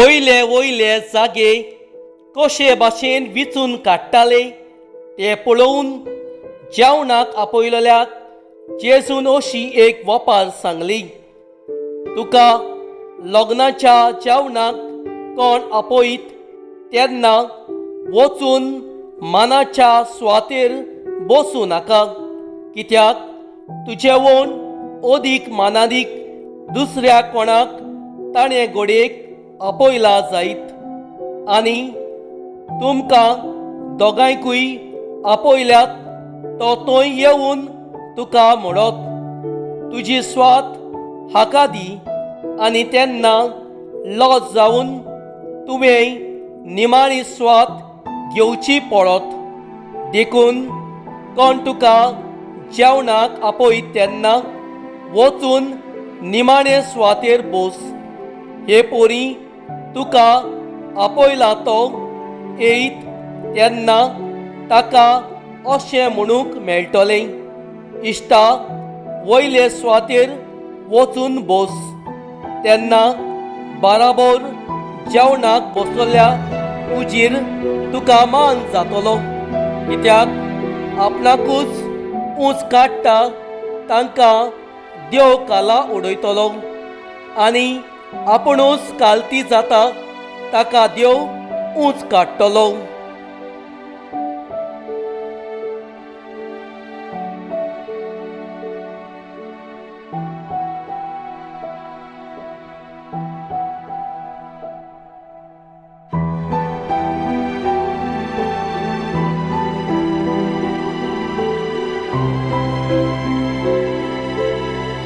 वयले वयले जागे कशे भाशेन विंचून काडटाले तें पळोवन जेवणाक आपयलेल्याक जेजून अशी एक वपार सांगली. तुका लग्नाच्या जेवणाक कोण आपयत तेन्ना वचून मानाच्या सुवातेर बसूं नाका, कित्याक तुजेवून अदीक मानादीक दुसऱ्या कोणाक ताणें घडयेक आपयला जायत आनी तुमकां दोगांयकूय आपयल्यात तो थंय येवन तुका म्हणत, तुजी स्वात हाका दी, आनी तेन्ना लज जावन तुवें निमाणी स्वात घेवची पडत. देखून कोण तुका जेवणाक आपयत तेन्ना वचून निमाणे सुवातेर बस. हे पोरी तुका आपयला तो येयत तेन्ना ताका अशें म्हणूंक मेळटलें, इश्टा, वयले सुवातेर वचून बस. तेन्ना बाराबोर जेवणाक बसलेल्या उजीर तुका मान जातलो, कित्याक आपणाकूच ऊंच काडटा तांकां देव काला उडयतलो आनी आपुणूच कालती जाता ताका देव ऊंच काडटलो.